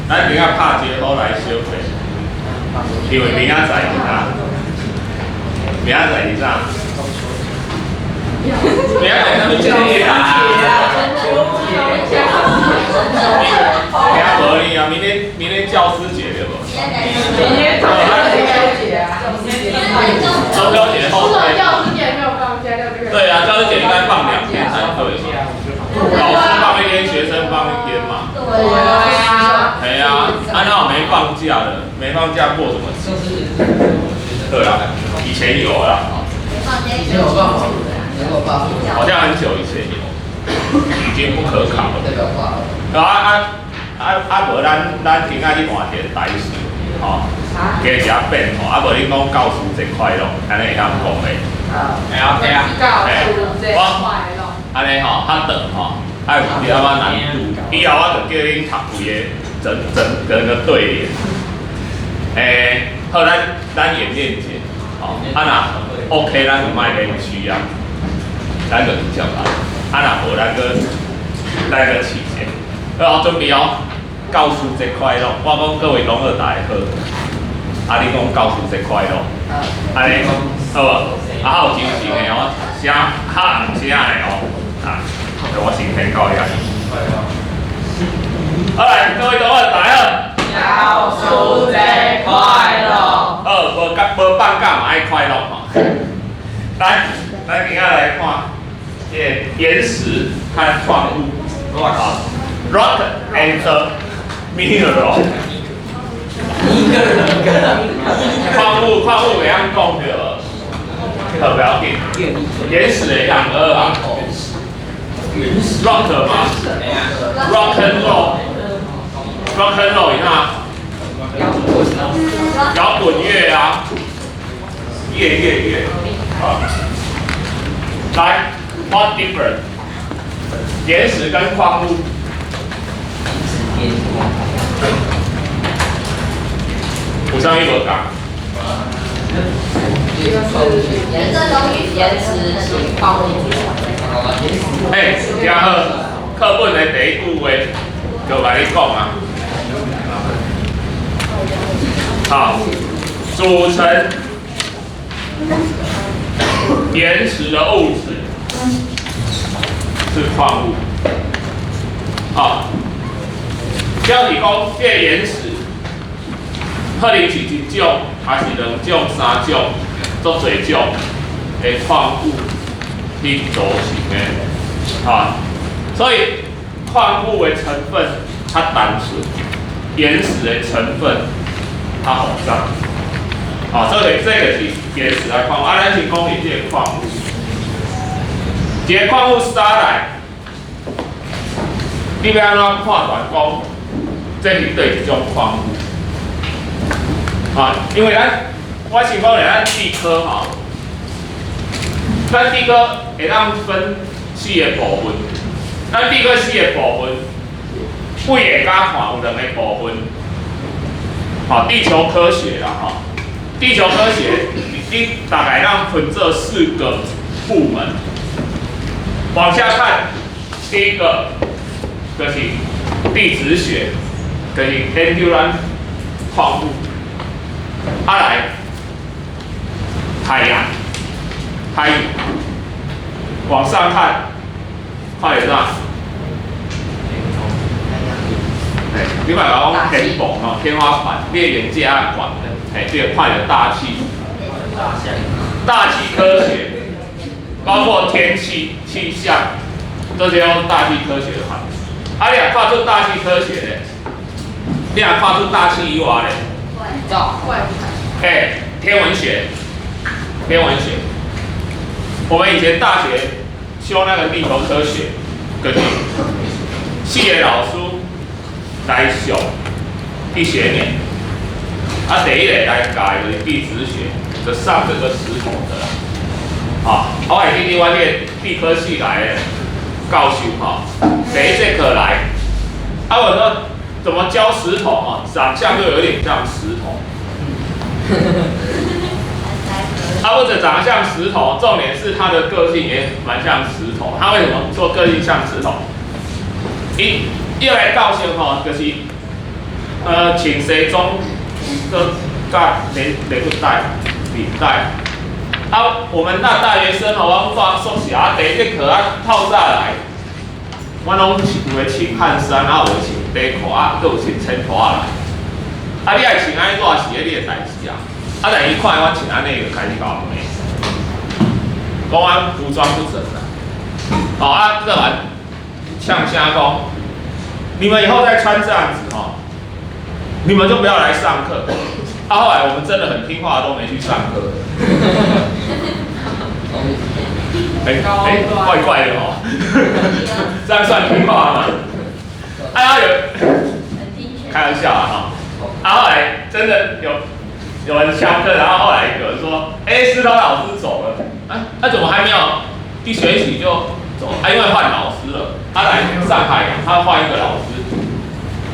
咱今仔拍招呼來小會，因為明仔載是啥？明仔載是啥？明仔載啥物節啊？聽無呢啊？明天教師節對無？明天中秋節啊！中秋節後天。教師節沒有放假，對不對？對啊，教師節應該放2天才對嘛。老師放一天，學生放一天嘛。對啊。係啊，啊那我沒放假的，沒放假過什麼節？對啊，以前有啦。好像很久以前有，已經不可考了。啊啊啊啊！無咱今仔日換一個台詞，吼，加一下變吼，啊無你講教師節快樂，按呢會曉講袂？會啊會啊。教師節快樂。按呢吼較長吼，愛有一點仔難度。以後我就叫恁讀規個整整整個對聯。欸，好，咱演練者，吼，啊若 OK，咱就莫練習啊，咱就直接來。啊若無，咱閣試者。好，準備哦。教師節快樂！我講各位同學大家好，啊你講教師節快樂，按呢好無？啊較有精神的哦，聲較紅聲的哦，啊，我先聽到遐。好來，各位同學大家好。教師節快樂！好，無假無放假嘛愛快樂吼。來，咱今仔來看這個岩石和礦物，好，rock and mineral。一個人一個人。礦物礦物會曉講對無？好，不要緊。岩石會曉學啊。rock 嘛，rock and roll，rock and roll 是啥？搖滾樂啊，樂樂樂，啊，來，what different？岩石跟礦物，有啥物無仝？一個是岩石是礦物組成。欸，聽好，課本的第一句話就共你講啊。好，組成岩石的物質是礦物。好，表示講這個岩石可能是一種，還是兩種、三種、足濟種的礦物去組成的。啊，所以礦物的成分較單純，岩石的成分較複雜。啊，這個是岩石來礦物，啊，咱是講的這個礦物，一個礦物沙來，你欲按怎判斷講這是佗一種礦物？啊，因為咱我先講咧，咱地科吼，咱地科會當分四個部分，咱地科四個部分，對下甲看有兩個部分，吼，地球科學啦，吼，地球科學你大概當分這四個部門，往下看，第一個就是地質學，就是研究咱礦物，啊來海洋，海往上看，看著啥？嘿，你莫講天棚吼，天花板，你的眼界較懸，嘿，這個看著大氣，大氣科學，包括天氣、氣象，這些都是大氣科學的範疇。啊，你若看出大氣科學咧，你若看出大氣以外咧，欸，天文學，天文學，我們以前大學修那個地球科學，就是四個老師來上一學年，啊，第一個來教的就是地質學，就上這個石頭的啦。啊，我會記得我這個地科系來的教授吼，第一節課來，啊，我說怎麼教石頭哈，長相就有點像石頭。啊，或者長得像石頭，重點是他的個性也蠻像石頭。他為什麼說個性像石頭？伊來教授吼，就是穿西裝，閣佮連領帶、領帶。啊，我們那大學生吼，我住宿舍啊，第一節課啊，透早來，阮攏有的穿汗衫，啊有的穿短褲，啊，閣有穿淺拖仔來。啊，你愛穿按呢熱是彼你的代誌啊。啊，但伊看阮穿按呢，就開始共我罵，講阮服裝不整啦。哦啊，閣來嗆聲講，你們以後再穿這樣子吼，你們就不要來上課。啊，後來我們真的很聽話，都沒去上課。哎哎，怪怪的哦，這樣算聽話嗎？哎呀，有開玩笑啊哈。啊，後來真的有人翹課，然後後來有人說，哎，石頭老師走了，啊，他怎麼還沒有一學期就走？啊，因為換老師了，他來上海，他換一個老師，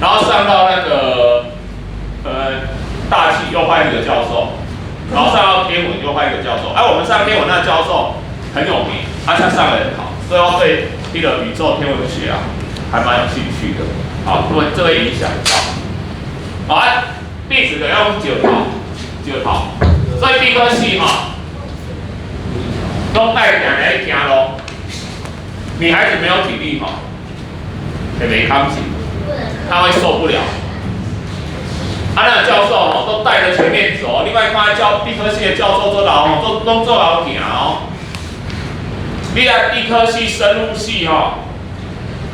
然後上到那個大氣又換一個教授，然後上到天文又換一個教授。哎，我們上天文那個教授很有名，他上的很好，所以我對這個宇宙天文學啊還蠻有興趣的。好，因為這會影響到。好啊，地質就用石頭，石頭，所以地科系哈，攏愛定定去行路。女孩子沒有體力哈，會袂堪行，她會受不了。啊，那個教授吼都帶着前面走，另外看教地科系的教授做老吼，都攏做𠢕行哦。你來地科系、生物系吼，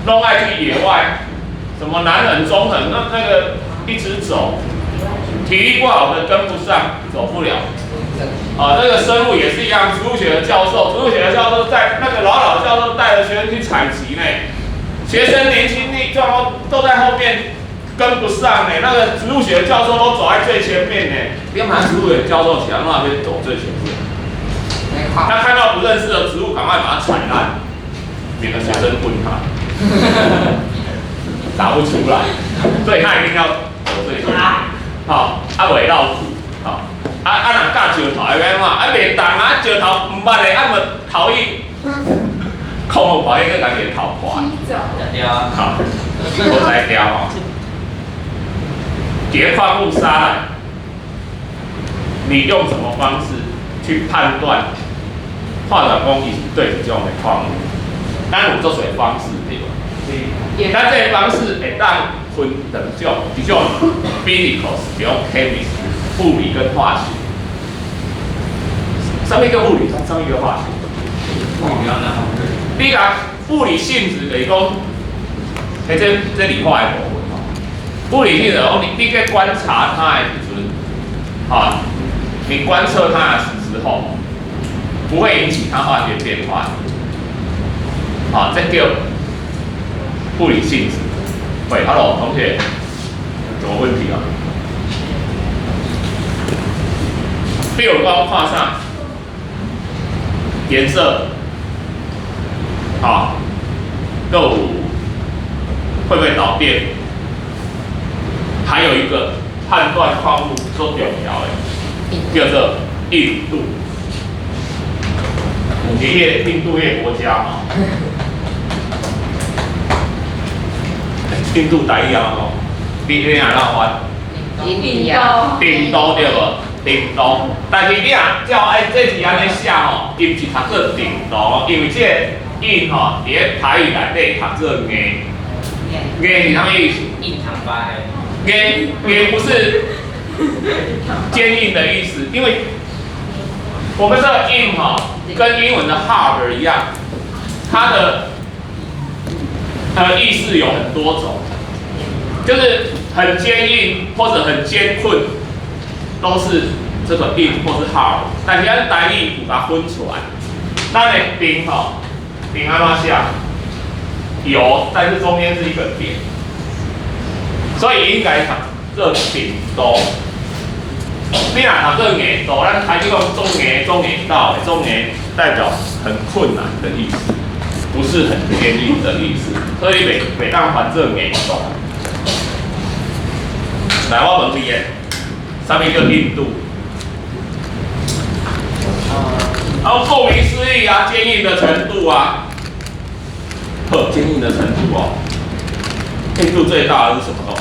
攏愛去野外，什麼南橫、中橫，那個一直走，體力不好的跟不上，走不了。啊，那個生物也是一樣，植物學的教授，植物學的教授在那個老老教授帶着學生去採集呢，學生年輕力壯都在後面跟不上呢，那個植物學的教授都走在最前面呢，你看植物學教授起來那邊走最前面，他看到不認識的植物，趕快把它踩爛，免得學生問他，答不出來，所以他一定要走最前面。好，啊袂落去，好。啊啊！若咬石頭會按怎？啊袂動啊！石頭毋捌的，啊嘛頭伊空予破，伊閣共伊頭破。好，無才調吼。疊礦物沙來，你用什麼方式去判斷化學講伊是對一種的礦物？咱有足濟方式對無？咱這個方式會當分兩種，一種 physical，一種 chemistry。物理跟化學，啥物叫物理？啥物叫化學？你講物理性質就是講，欸，這理化的部分吼。物理性質講，你去觀察它的時陣，哈，你觀測它的時候，不會引起它化學變化。好，這叫物理性質。喂，Hello，同學，什麼問題啊？比如講看啥？顏色，好，夠會不會導電？還有一個判斷礦物最重要的，叫做硬度。你印度這個國家嘛？印度台語按怎講？你按怎翻？印度。印度對無？程度，但是你若照愛這字按呢寫吼，伊毋是讀做程度，因為這個硬吼，佇咧台語內底讀做硬，硬是啥物意思？硬糖吧。硬硬不是堅硬的意思，因為我們這個硬吼，跟英文的 hard 一樣，它的意思有很多種，就是很堅硬或者很艱困。都是這個硬或是 hard，但是咱台語有共分出來。咱的硬吼，硬按怎寫？有，但是中間是一個點，所以應該讀做硬度。你若讀做硬度，咱台語講總硬總硬到，總硬代表很困難的意思，不是很堅硬的意思，所以袂當翻做硬度。來，我問你。啥物叫硬度？然後顧名思義啊，堅硬的程度啊，呵，堅硬的程度哦。硬度最大的是什麼東西？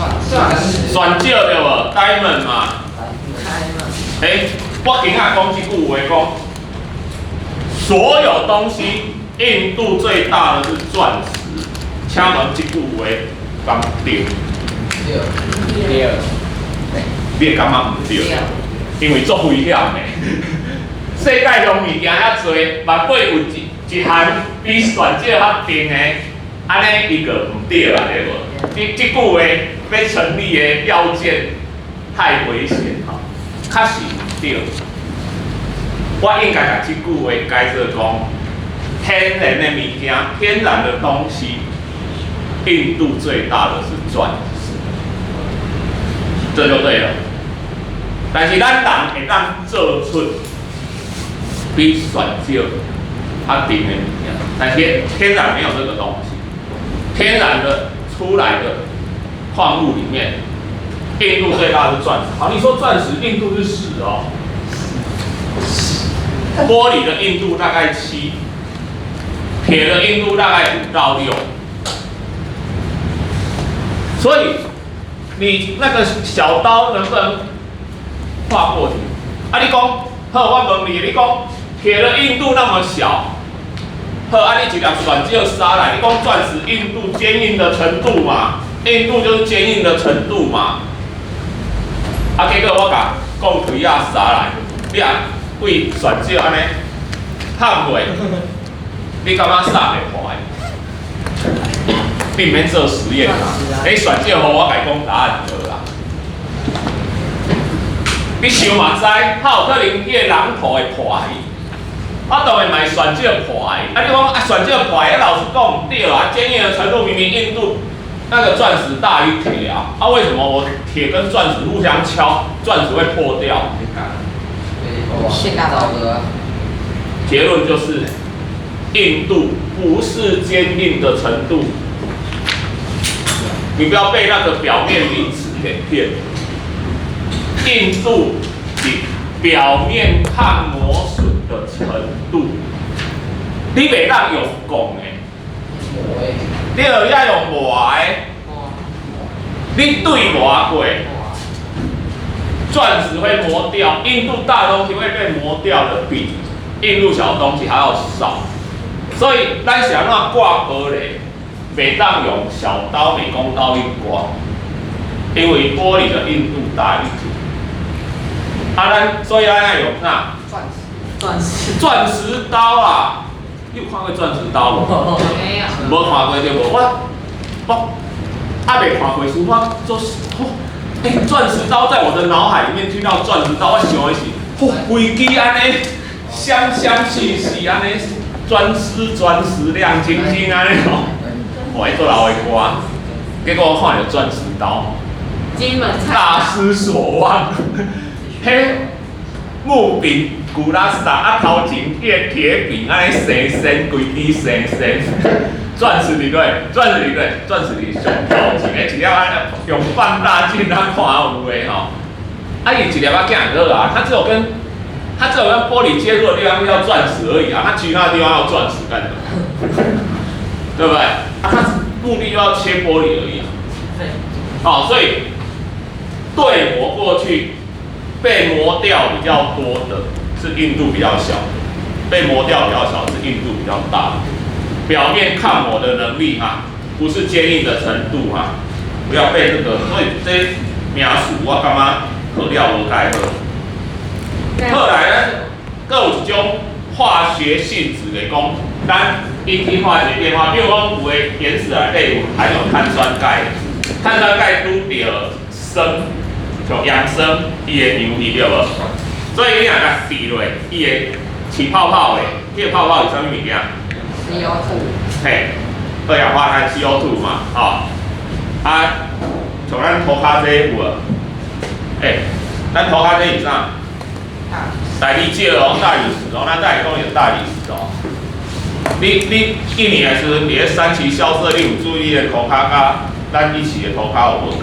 鑽石。鑽石。鑽石對無？Diamond 嘛。欸，我今仔講這句話講，所有東西硬度最大的是鑽石，請問這句話敢對？對。對。你會感覺毋對？因為足危險的。世界上物件遐濟，萬八有一項比鑽石較硬的，按呢伊就毋對啊，對無？這這句話欲成立的要件太危險吼，確實毋對。我應該共這句話改做講，天然的物件，天然的東西，硬度最大的是鑽石，這就對了。但是咱人會當做出比鑽石較硬的物件，但是天然沒有這個東西。天然的出來的礦物裡面，硬度最大的是鑽石。好，你說鑽石硬度是10哦，玻璃的硬度大概7，鐵的硬度大概5到6，所以你那個小刀能不能劃過去？啊，你講，好，我問你，你講鐵的硬度那麼小，好，啊，你一粒鑽石殺來，你講鑽石硬度堅硬的程度嘛？硬度就是堅硬的程度嘛。啊，結果我共鋼錘仔殺來，你也對鑽石按呢焊過，你感覺殺會破？你毋免做實驗啦，你鑽石予我共講答案就好啦。你想嘛知，較有可能彼個榔頭會破去。我當然嘛是鑽石破去。啊，你講啊，鑽石破去，啊，老師講毋對啊，堅硬的程度明明硬度那個鑽石大於鐵啊，啊，為什麼我鐵跟鑽石互相敲，鑽石會破掉？結論就是，硬度不是堅硬的程度。你不要被那個表面名詞給騙。硬度是表面抗磨損的程度，你袂當用鋼的，你著愛用磨的，你對磨過，鑽石會磨掉，硬度大的東西會被磨掉的比硬度小的東西還要少，所以咱是按怎割玻璃，袂當用小刀、美工刀去割，因為玻璃的硬度大於鐵。啊，咱所以咱愛用啥？鑽石。鑽石。鑽石刀啊！你有看過鑽石刀無？沒有。無看過對無？我還未看過書，我做吼，欸，鑽石刀在我的腦海裡面聽到鑽石刀，我想的是，吼，規支按呢，閃閃爍爍按呢，鑽石鑽石亮晶晶按呢吼，哇，彼做老的歌，結果我看著鑽石刀，金門菜大失所望。彼木柄骨拉薩啊，頭前彼個鐵柄按呢生生，規支生生，鑽石佇佗？鑽石佇佗？鑽石佇上頭前，彼一粒按呢用放大鏡啊看有的吼。啊，伊一粒仔囝就好啊，它只有跟玻璃接觸的地方叫鑽石而已啊，它其他的地方要鑽石幹什麼？對不對？啊，它目的就要切玻璃而已啊。對。好，所以對磨過去。被磨掉比較多的是硬度比較小的，被磨掉比較小是硬度比較大的。表面抗磨的能力哈，不是堅硬的程度哈，不要被這個。所以這名詞我感覺學了無蓋好。後來呢，閣有一種化學性質的講，咱引起化學變化，比如講有的岩石內底有含有碳酸鈣，碳酸鈣拄著酸。像鹽酸，伊會溶去對無？所以你若共滴落，伊會起泡泡的。彼個泡泡是啥物物件？CO2。嘿，二氧化碳 CO2 嘛，吼。啊，像咱塗跤這有無？欸，咱塗跤這是啥？大理石哦，大理石哦，咱大理講是大理石哦。你一年的時陣，佇咧三期校舍，你有注意彼個塗跤佮咱一期的塗跤有無仝？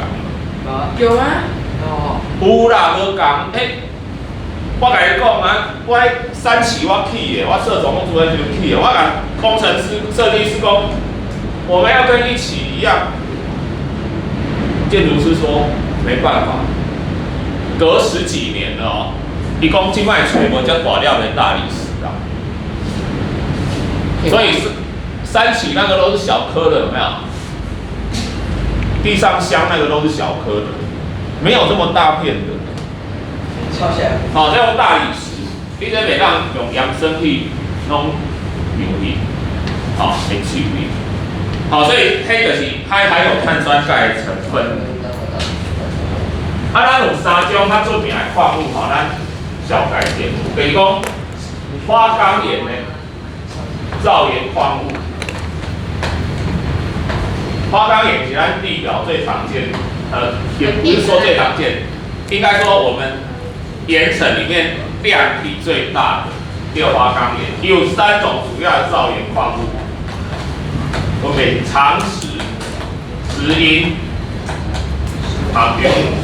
有啊。有啦，無仝。欸，我共你講啊，我三期我起的，我做總務主任時陣起的，我共工程師、設計師講，我們要跟一期一樣。建築師說沒辦法，隔十幾年了哦，伊講這擺揣無遮大粒的大理石啊，所以是三期那個都是小顆的，有沒有？地上鑲那個都是小顆的，沒有這麼大片的。超下。好，這用大理石，你這袂當用揚聲器攏扭去，好，會去去。好，所以彼就是它還有碳酸鈣成分。啊，咱有三種較出名的礦物吼，咱小概念，比如講花崗岩的造岩礦物。花崗岩是咱地表最常見，也不是說最常見，應該說我們岩層裡面量體最大的叫花崗岩，有三種主要的造岩礦物，分別長石、石英、和雲母。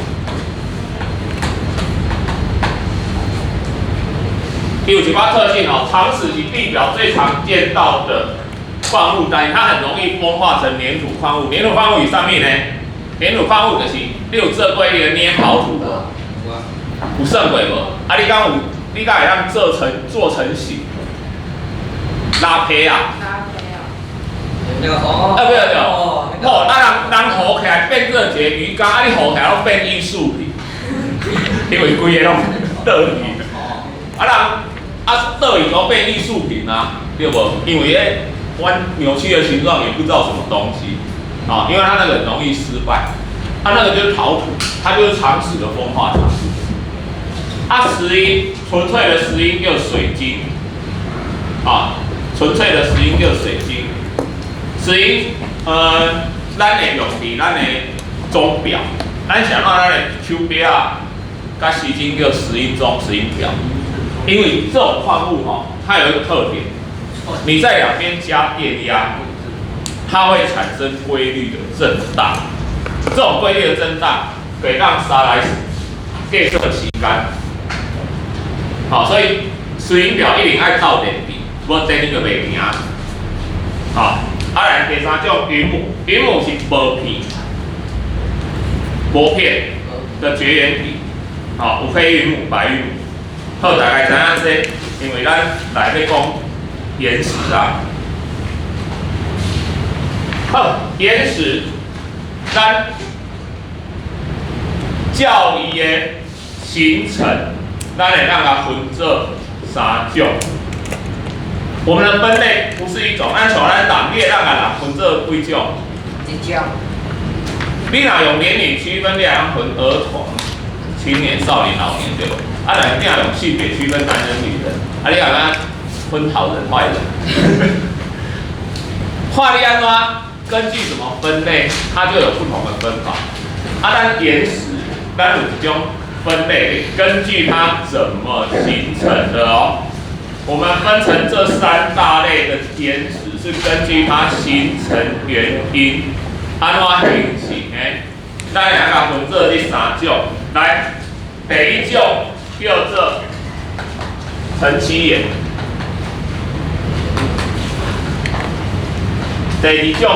有一寡特性哦，長石是地表最常見到的礦物，但是它很容易風化成黏土礦物。黏土礦物是啥物呢？黏土礦物就是你有做過彼个捏陶土無？有算過無？啊，你敢有？你敢會當做成型？拉坯啊？拉坯啊！那個哦。啊，對對。哦，啊人人糊起來變做一個魚缸，啊你糊起來攏變藝術品，因為規个攏倒去。啊人啊倒去都變藝術品啊，對無？因為彼彎扭曲的形狀也不知道什麼東西，啊，因為它那個很容易失敗，它那個就是陶土，它就是長石的風化產物。啊，石英，純粹的石英叫水晶，啊，純粹的石英叫水晶。石英，咱會用佇咱的鐘錶，咱想按咱的手錶啊，佮時鐘叫石英鐘、石英錶，因為這種礦物吼，它有一個特點，你在兩邊加電壓，它會產生規律的震盪，這種規律的震盪，可以讓沙來計算時間。好，所以石英錶一定愛透電池，無電你就袂行。好，啊來第三種雲母，雲母是薄片，薄片的絕緣體。好，有黑雲母、白雲母。好，大概知影這，因為咱來欲講岩石啊。好，岩石，咱照伊的形成，咱會當共分做三種。我們的分類不是一種，咱像咱人，你會當共人分做幾種？一種。你若用年齡區分，你會當分兒童、青年、少年、老年，對無？啊，若你若用性別區分男人、女人，啊，你會當分好人、壞人。看你按怎根據什麼分類，它就有不同的分法。啊，咱岩石，咱有一種分類，根據它怎麼形成的哦。我們分成這三大類的岩石，是根據它形成原因，按怎形成的？咱來共分做這三種。來，第一種叫做沉積岩，第二種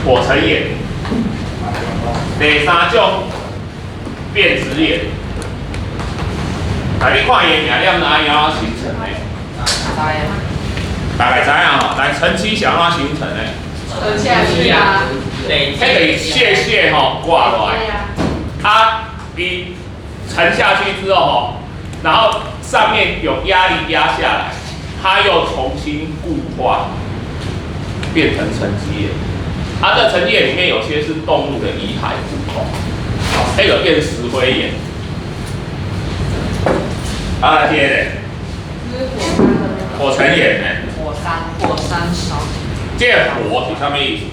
火成岩，第三種變質岩。來，你看伊的名，你毋知影按怎形成的？大概知影吼。來，沉積是按怎形成的？沉下去啊！彼個屑屑吼掛落來，啊，伊沉下去之後吼，然後上面有壓力壓下來，它又重新固化，變成沉積岩。啊，這沉積岩裡面有些是動物的遺骸骨頭，彼個變石灰岩。啊，這個咧，火成岩呢？火山，火山燒。這個火是啥物意思？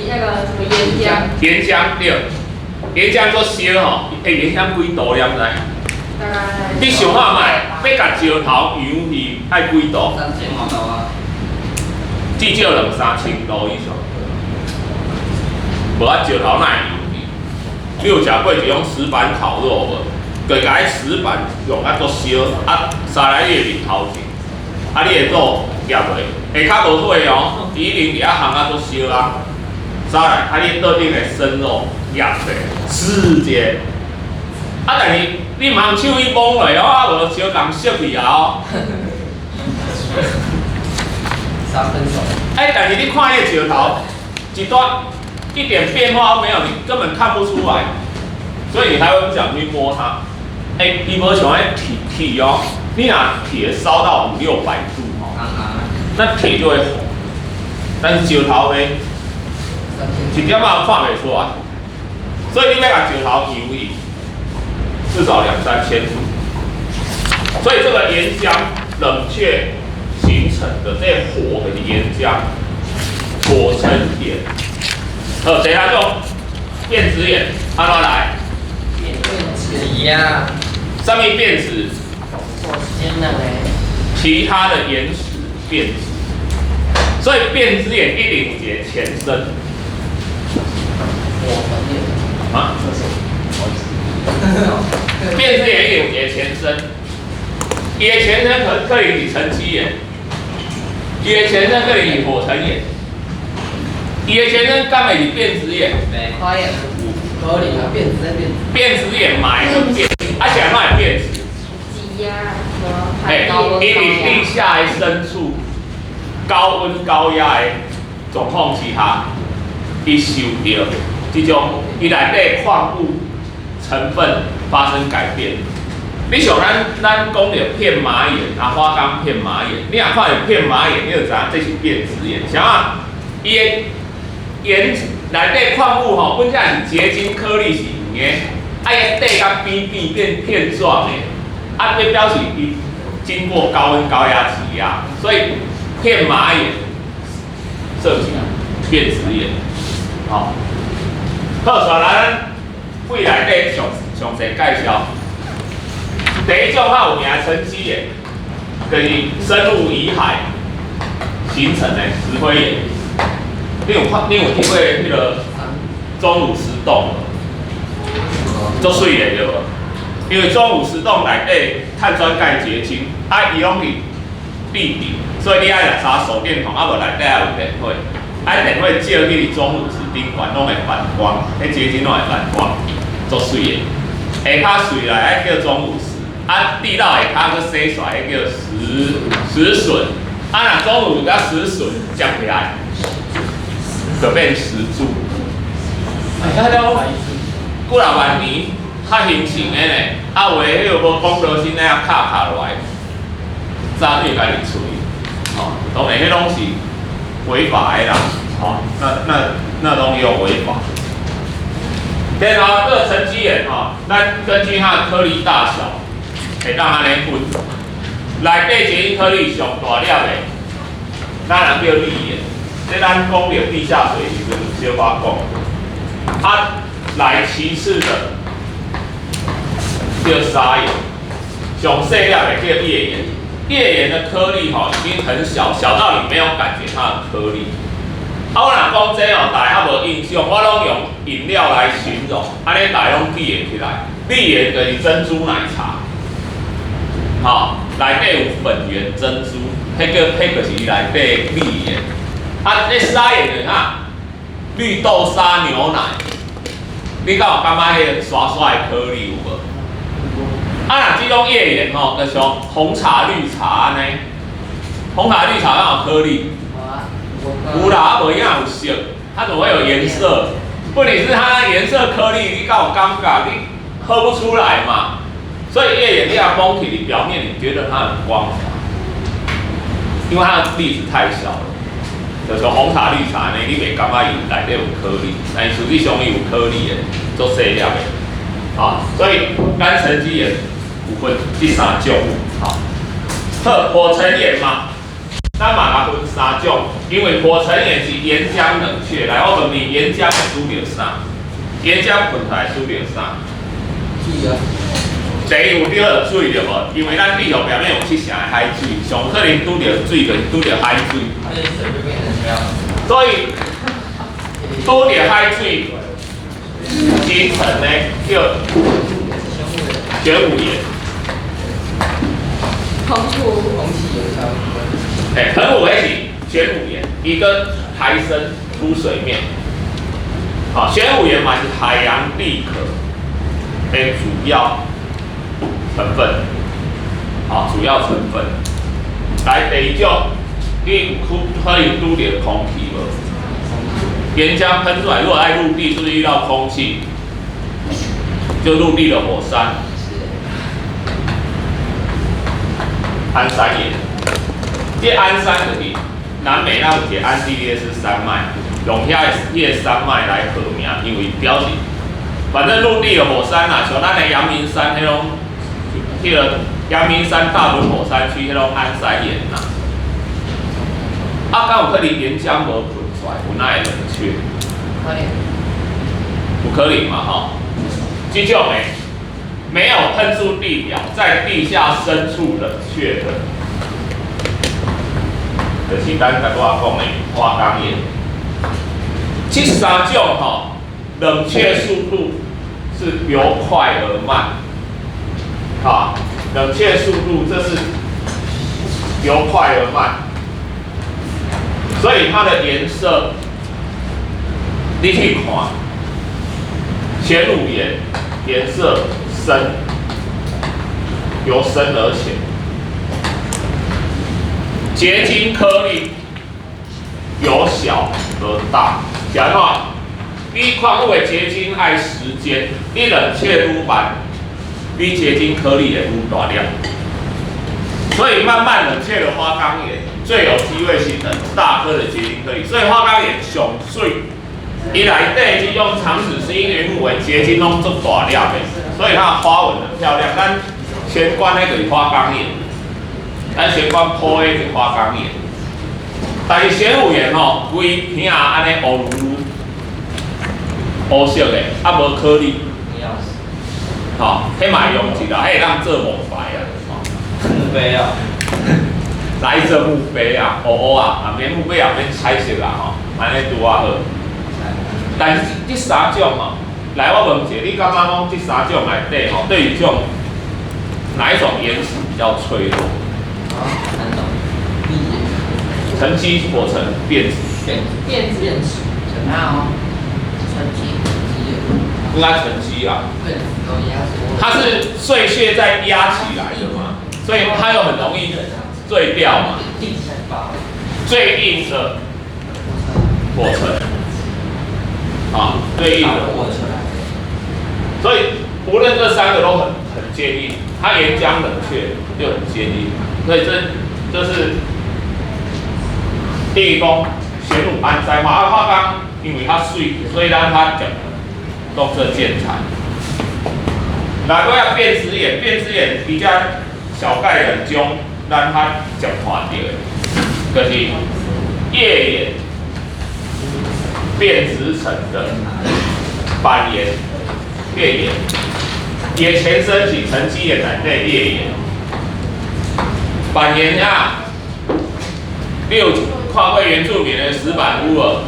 那個什麼岩漿？岩漿對，岩漿做燒吼，欸，岩漿幾度你毋知？大概。你想看覓，欲共石頭溶去，愛幾度？3000多度啊。至少兩三千度以上。無啊，石頭哪會溶去？你有食過一種石板烤肉無？就共彼石板用啊足燒，啊，撒來你的面頭前，啊，你的肉夾落，下跤無火哦，伊一定佇遐烘啊足燒啊。燒來，啊你桌頂的生肉醃者，直接。啊，但是你毋通手去摸落哦，啊無相共燒去啊哦。3分熟。哎，但是你看彼個石頭，一段一點變化都沒有，你根本看不出來，所以你才會不想去摸它。哎，伊無像彼鐵鐵哦，你若鐵燒到五六百度哦，那鐵就會紅，但是石頭呢，一點仔看袂出來，所以你欲共石頭溶去，至少兩三千度。所以這個岩漿冷卻形成的這火的岩漿，火成岩。好，第三種變質岩，按怎來？變質呀。啥物變質？其他的岩石變質，所以變質岩一定有一個前身。火成岩。啊？變質岩一定有一個前身，伊的前身可能是沉積岩，伊的前身可能是火成岩，伊的前身敢會是變質岩？可能。可能啊，變質變質。變質岩嘛會變，啊是按怎會變質？嘿，伊佇地下的深處，高溫高壓的狀況之下，伊受著這種伊內底礦物成分發生改變。你像咱講著片麻岩啊，花崗片麻岩，你若看著片麻岩，你就知影這是變質岩。啥啊？伊的岩內底礦物吼，本來是結晶顆粒是圓的，啊伊底甲扁扁變片狀的，啊這表示伊經過高溫高壓擠壓，所以片麻岩算是變質岩。好，好，紲來咱未來底詳詳細介紹。第一種較有名的沉積岩，就是生物遺骸形成的石灰岩。你有聽過彼個鐘乳石洞無？足媠的對無？因為鐘乳石洞內底碳酸鈣結晶，啊，伊攏佇地底，所以你愛若插手電筒，啊無內底愛有電火，啊電火照去鐘乳石頂懸，攏會反光，彼結晶攏會反光，足媠的。下跤碎來，彼叫鐘乳石，啊，跌到下跤閣洗出來，彼叫石筍。啊，若鐘乳佮石筍接起來，就變石柱。哎，了幾若萬年較形成的呢，啊有的彼個無講落身那樣敲敲落來，早就家己吹，吼，當然彼攏是違法的啦，吼，那攏有違法。然後這個沉積岩吼，咱根據它的顆粒大小，會當按呢分。內底結晶顆粒上大粒的，咱人叫礫岩。這咱講著地下水時陣小可講。啊，來其次的叫砂岩，上細粒的叫頁岩。頁岩的顆粒吼已經很小，小到你沒有感覺它的顆粒。啊，我若講這哦，大家較無印象，我攏用飲料來形容，按呢大家攏記會起來。礫岩就是珍珠奶茶，吼，內底有粉圓珍珠，彼個是伊內底礫岩。啊，那砂岩就是啥？綠豆沙牛奶，你敢有感覺彼個沙沙的顆粒有無？啊，若這種頁岩吼，就像紅茶、綠茶按呢，紅茶、綠茶敢有顆粒？有啦，啊無影有色，它怎麼會有顏色？問題是它顏色顆粒，你敢有感覺？你喝不出來嘛。所以頁岩你若摸起你表面，你覺得它很光滑，因為它的粒子太小了。就像紅茶、綠茶呢，你袂感覺伊內底有顆粒，但是實際上伊有顆粒的，足細粒的。啊，所以咱沉積岩有分這三種。好，好，火成岩嘛，咱嘛共分三種，因為火成岩是岩漿冷卻。來，我問你，岩漿會拄著啥？岩漿噴出來拄著啥？水啊。第一有拄著水對無？因為咱地球表面有七成的海水，上可能拄著水就是拄著海水。所以拄著海水形成的叫玄武岩。澎湖。哎，澎湖彼是玄武岩，伊閣抬升出水面。好，玄武岩嘛是海洋地殼的主要成分，好，主要成分。來，第二種，你有可能拄著空氣無？岩漿噴出來，如果在陸地，是不是遇到空氣？就陸地的火山，安山岩。這安山就是南美那有一個安第列斯山脈，用遐个彼个山脈來號名，因為表示反正陸地的火山啊，像咱的陽明山彼種，彼個陽明山大屯火山區彼種安山岩啦。啊，敢有可能岩漿無噴出來，有哪會冷卻？可能。有可能嘛？吼，這種的沒有噴出地表，在地下深處冷卻的，就是咱頭拄仔講的花崗岩。這三種吼，冷卻速度是由快而慢，哈，冷卻速度這是由快而慢，所以它的顏色，你去看，玄武岩顏色深，由深而淺，結晶顆粒由小而大，是按怎？你礦物的結晶愛時間，你冷卻愈慢，你結晶顆粒會愈大粒。所以慢慢冷卻的花崗岩最有機會形成大顆的結晶顆粒。所以花崗岩上媠，伊內底這種長子石英雲母的結晶攏足大粒的，所以它的花紋很漂亮。咱玄關那個是花崗岩，咱玄關鋪的是花崗岩。但是玄武岩吼，規片啊按呢烏嚕嚕，烏色的，啊無顆粒，吼，彼嘛會用一啦，彼會當做墓牌啊，墓碑啊，來做墓碑啊，烏烏啊，啊免墓碑也免彩色啊，吼，按呢拄仔好。但是這三種吼，來我問一下，你感覺講這三種內底吼，對於這種哪一種岩石比較脆弱？哪種？沉積、火成、變質。變變質。變質。啊哦，沉積。應該沉積啊。它是碎屑在壓起來的嘛，所以它又很容易碎掉嘛。最硬的火成，啊，最硬的火成。所以無論這三個都很堅硬，它岩漿冷卻就很堅硬，所以這是第一講玄武安山嘛，啊花崗因為較媠，所以咱較講當做建材。來，我要變質岩，變質岩比較小概念中，咱較常看著的，就是頁岩變質成的板岩、頁岩，也前身是沉積岩內底頁岩。板岩啊，你有看過原住民的石板屋無？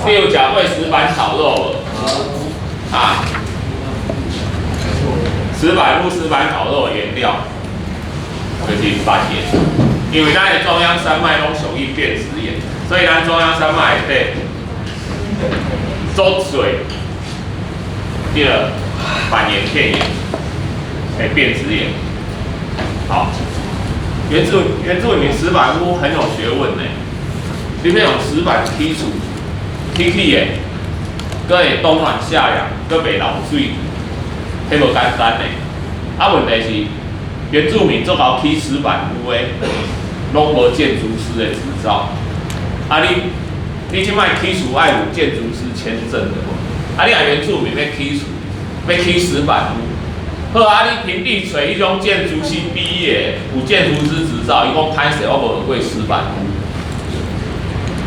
你有食過石板炒肉無？啊？石板屋、石板烤肉的原料就是板岩，因為咱的中央山脈攏屬於變質岩，所以咱中央山脈內底足濟這個板岩片岩，的變質岩。好，原住民石板屋很有學問呢，你欲用石板起厝，起起的，閣會冬暖夏涼，閣袂漏水。彼無簡單呢，啊問題是原住民足𠢕起石板屋的，攏無建築師的執照。啊你這擺起厝愛有建築師簽證的無？啊你若原住民欲起厝，欲起石板屋，好啊你平地揣彼種建築系畢業，有建築師執照，伊講歹勢，我無學過石板屋。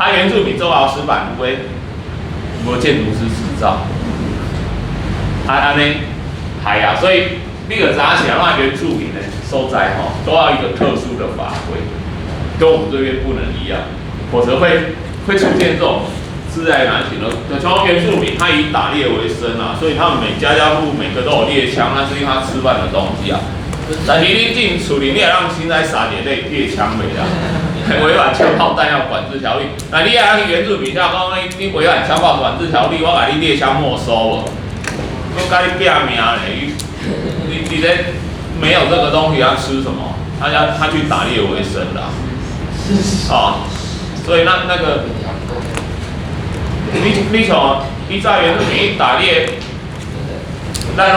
啊原住民足𠢕石板屋的，無建築師執照。啊按呢？係啊，所以你就知影是按怎原住民的所在吼，都要一個特殊的法規，跟我們這邊不能一樣，否則會出現這種自在難行的。就像原住民，他以打獵為生啊，所以他們每家家戶戶每個都有獵槍，那是因為他吃飯的東西啊。但是你進厝裡，你會當凊彩殺一個獵槍袂啦？違反槍炮彈藥管制條例。那你啊去原住民，講你違反槍炮管制條例，我共你獵槍沒收無？我共你拼命咧！你這沒有這個東西，他吃什麼？他要他去打獵為生的啊，哦，所以那個，你像以前原住民打獵，咱攏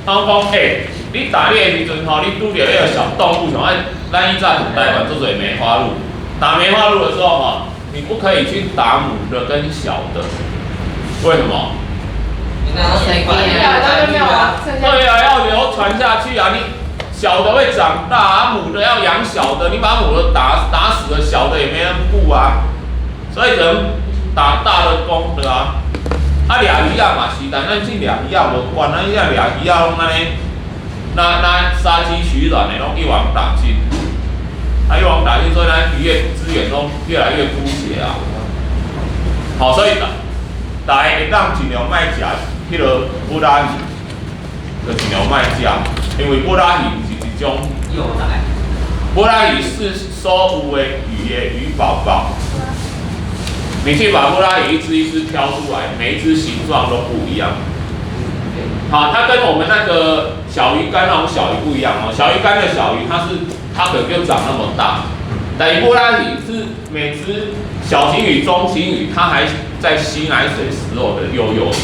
攏講欸，你打獵的時陣吼，你拄著彼個小動物，像按咱以前台灣做濟梅花鹿，打梅花鹿的時候吼，你不可以去打母的跟小的，為什麼？對啊，要流傳下去啊！你小的會長大啊，母的要養小的，你把母的打死了，小的也沒人顧啊，所以只能打大的公的啊。啊，掠魚仔嘛是，但咱這掠魚仔無管，咱這掠魚仔攏按呢，那殺雞取卵的，攏一網打盡。啊，一網打盡，所以咱漁業資源都越來越枯竭啊。好，所以大家會當盡量莫食彼個布拉魚，就盡量莫食，因為布拉魚是一種幼崽。布拉魚是所有的魚的魚寶寶。你去把布拉魚一隻一隻挑出來，每一隻形狀都不一樣。好，它跟我們那個小魚乾那種小魚不一樣哦。小魚乾的小魚，它可能就長那麼大，但布拉魚是每隻小型魚、中型魚，它還在吸奶水時候的幼幼魚。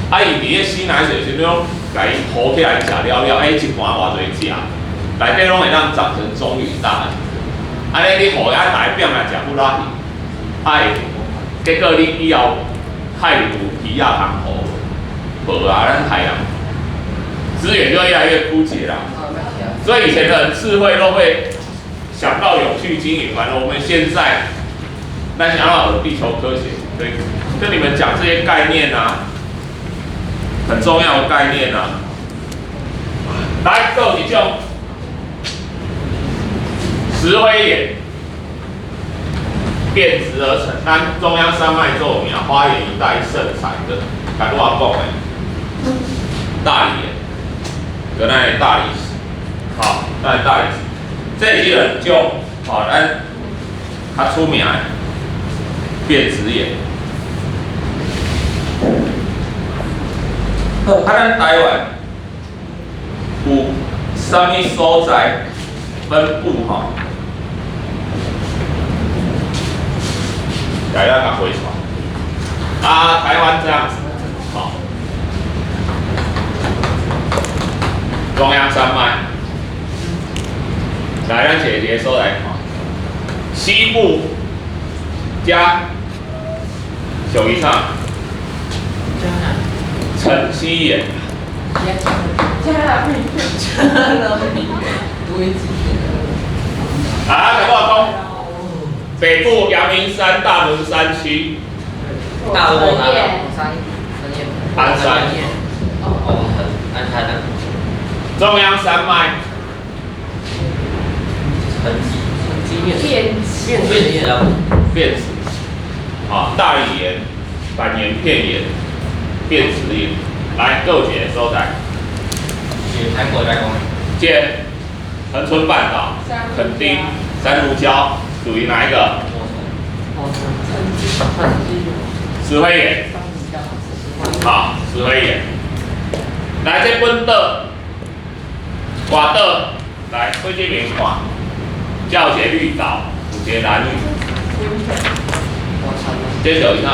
啊，伊佇咧吸奶水時陣，共伊抱起來食了了，哎，一盤偌濟隻，內底攏會當長成中魚大。按呢，你予伊啊大變來食布拉魚，哎，結果你以後海裡有魚仔通予，無啊，咱海洋資源就越來越枯竭啦。所以以前的人智慧都會想到永續經營，反正我們現在，那想要有地球科學，對，跟你們講這些概念啊，很重要的概念啊。來，閣有一種石灰岩變質而成，咱中央山脈著名，花蓮一帶盛產的，該我講的大理岩，閣咱的大理石，好，咱的大理石，這是兩種，好，咱較出名的變質岩。好，啊，咱台灣有啥物所在分布吼？來，咱共回傳。啊，台灣這樣子，好，中央山脈，來，咱一個一個所在看，西部加屬於啥？沉積岩。加啊，共我講，北部陽明山、大屯山區。大陸山。鞍山。哦，鞍山的。中央山脈。沉積。變變變變質。啊，大理岩、板岩片岩、變質岩，來，閣有一個所在。是泰國來講。這恆春半島、墾丁、珊瑚礁屬於哪一個？石灰岩。好，石灰岩。來，這本島、外島，來，過這邊看，這有一個綠島，有一個蘭嶼。這屬於啥？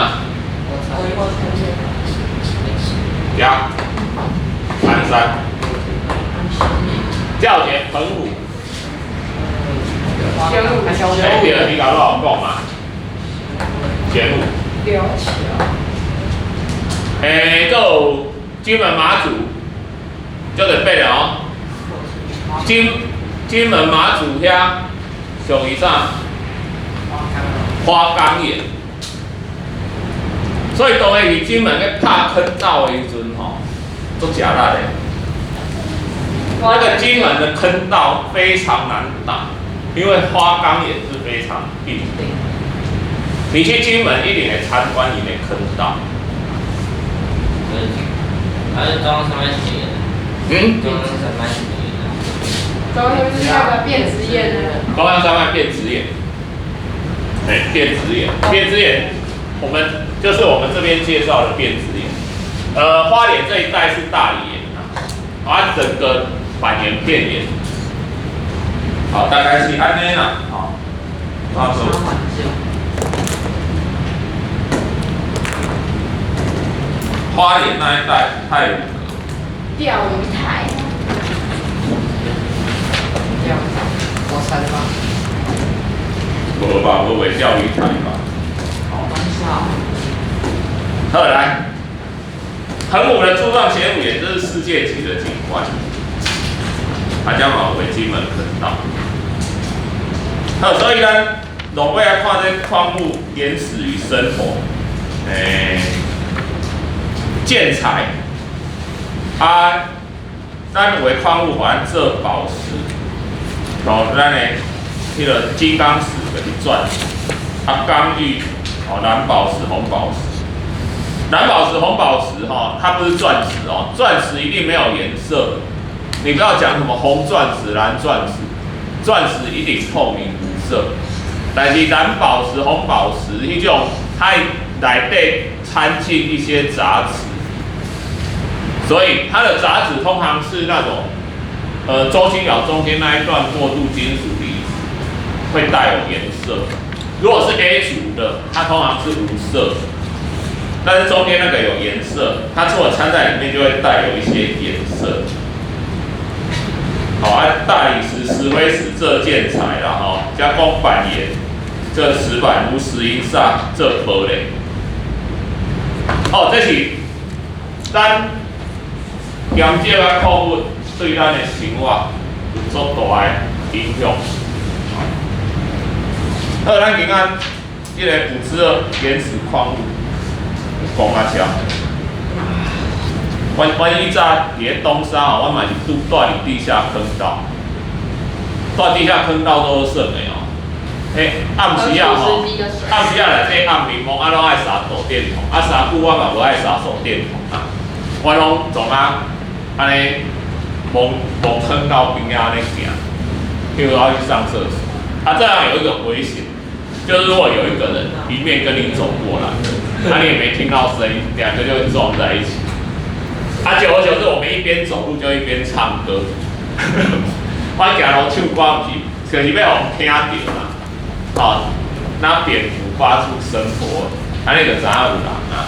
呀，鞍山。這有一個澎湖。哎，對，你甲我講嘛。玄武。了解。欸，閣有金門馬祖，叫做八了哦。金門馬祖遐屬於啥？花崗岩。所以當下去金門咧拍坑道的時陣吼，足食力的。那個金門的坑道非常難打，因為花崗岩是非常硬。你去金門一定會參觀伊的坑道。它是中央山脈是岩。嗯？中央山脈是岩。中央就是那個變質岩的。中央山脈變質岩。哎，變質岩，變質岩，我們就是我們這邊介紹的變質岩。花蓮這一帶是大理岩啊，整個板岩片岩。好，大概是按呢啦，好，好，環境。花蓮那一帶太魯閣。釣魚台。釣魚火山嗎？無吧，無袂釣魚台吧。好，好，來，恆武的柱狀玄武岩，這是世界級的景觀。它將嘛有金門坑道。好，所以咱落尾來看這礦物岩石與生活，建材，啊，咱有的礦物予咱做寶石，哦，咱的彼個金剛石就是鑽石，啊，剛玉，哦，藍寶石、紅寶石，藍寶石、紅寶石，哈，它不是鑽石哦，鑽石一定沒有顏色，你不要講什麼紅鑽石、藍鑽石，鑽石一定透明無色，但是藍寶石、紅寶石彼種，它內底摻進一些雜質，所以它的雜質通常是那種，週期表中間那一段過渡金屬離子會帶有顏色。如果是 A 族的，它通常是無色，但是中間那個有顏色，它除了摻在裡面，就會帶有一些顏色。好，啊，大理石、石灰石做建材啦，吼，加工板岩，這石板如石英砂做玻璃。哦，這是咱岩石啊礦物對咱的生活有足大的影響。好，咱今仔這個五之二原始礦物講啊遮。阮以早佇咧東沙吼，阮嘛是住蹛佇地下坑道，蹛地下坑道都好耍的哦。欸，暗時仔吼，暗時仔內底暗暝暝，啊攏愛灑手電筒，啊衫褲我嘛無愛灑手電筒啊，我攏總啊按呢摸摸坑道邊仔按呢行，譬如要去上廁所，啊這樣有一個危險，就是如果有一個人迎面跟你走過來，啊你也沒聽到聲音，兩個就會撞在一起。啊，久而久之，我們一邊走路就一邊唱歌。我行路唱歌，毋是，就是欲予人聽著啦。哦，那蝙蝠發出聲波，按呢就知影有人啊。